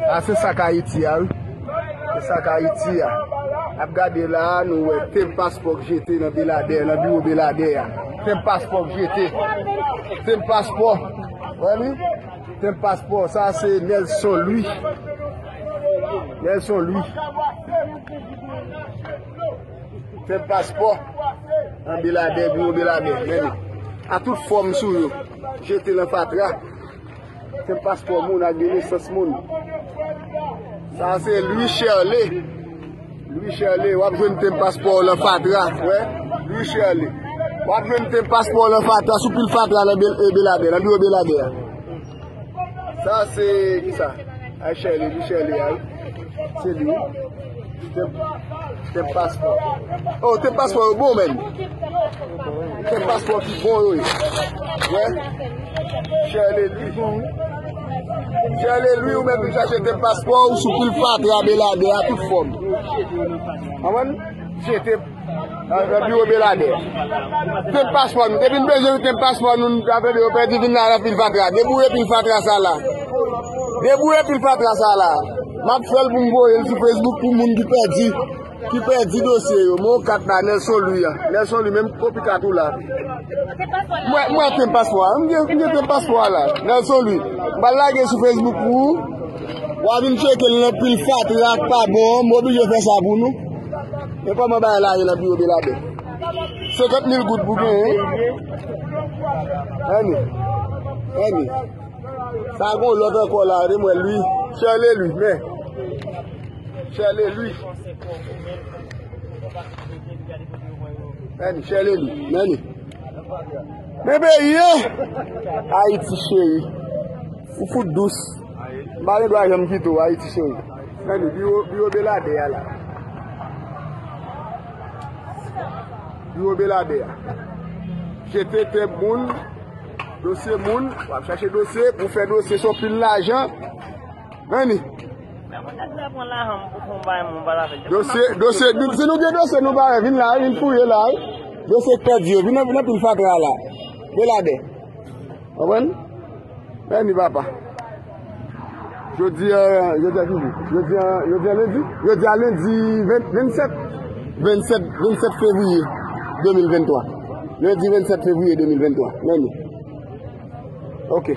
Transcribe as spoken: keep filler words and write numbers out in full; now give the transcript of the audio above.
A, se sa k Ayiti a, wi. Se sa k Ayiti a. N ap gade la a, nou wè tenp paspò k jete nan Beladè, nan biwo Beladè a. Tenp paspò k jete. Tenp paspò. Wè li? Tenp paspò. Sa se Nelson Louis. Nelson Louis. Tenp paspò. Nan Beladè, biwo Beladè. Men li. A tout fòm sou yo. Jete nan fatra. Tenp paspò moun ak de nesans moun. Sa se Louis Cherley. Louis Cherley, w ap jwenn tenp paspò w nan fatra, wè. Louis Cherley. W ap jwenn tenp paspò w nan fatra, sou pil fatra nan Bel-, e, Beladè, nan biwo Beladè a. Sa se, ki sa? Ay, Cherley, Louis Cherley a, wi. Se li, wi. Tenp, tenp paspò. Oh, tenp paspò yo bon, menm. Tenp paspò ki bon yo ye. Wè. Cherley Louis. Cherley Louis, ou mèt vin chache tenp paspò ou sou pil fatra Beladè a tout fòm. Konprann? Jete nan, nan biwo Beladè. Tenp paspò nou. Depi n bezwen tenp paspò nou, nou ta tande yo pèdi vin la nan pil fatra. Debouye pil fatra sa la. Debouye pil fatra sa la. M ap fè l pou m voye l sou Facebook pou moun ki pèdi, ki pèdi dosye yo. Mwen kat la, Nelson Louis a. Nelson Louis, menm kopi kat ou la. Mwen, mwen tenp paspò a. M gen, m gen tenp paspò a la. Nelson Louis. M pral lage sou Facebook pou ou. W a vin tcheke l nan pil fatra k pa bon. M oblije fè sa pou nou. E kòman bagay la ye nan biwo Beladè? Senkant mil goud pou genyen. Anni. Anni. Sa gon lòt ankò la, de mwen Louis. Cherley Louis, men. Cherley Louis. Men li, Cherley Louis, men li. Men peyi, en! Ayiti cheri. Ou fout dous. M pa gen dwa janm kite w, Ayiti cheri. Men li, biwo, biwo Beladè a la. Biwo Beladè a. Jete tenp moun, dosye moun, w ap chache dosye, pou fè dosye se yon pil lajan. Men li. Dosye, dosye, si nou gen dosye, nou pa vin la, vin fouye la, wi. Dosye k pèdi yo, vin nan, nan pil fatra la. Beladè. Konprann? Men li, papa. Jodi a, jodi a ki jou? Jodi a, jodi a lendi? Jodi a lendi ven, vennsèt. Vennsèt, vennsèt fevriye de mil venntwa. Lendi vennsèt fevriye de mil venntwa. Men li. Ok.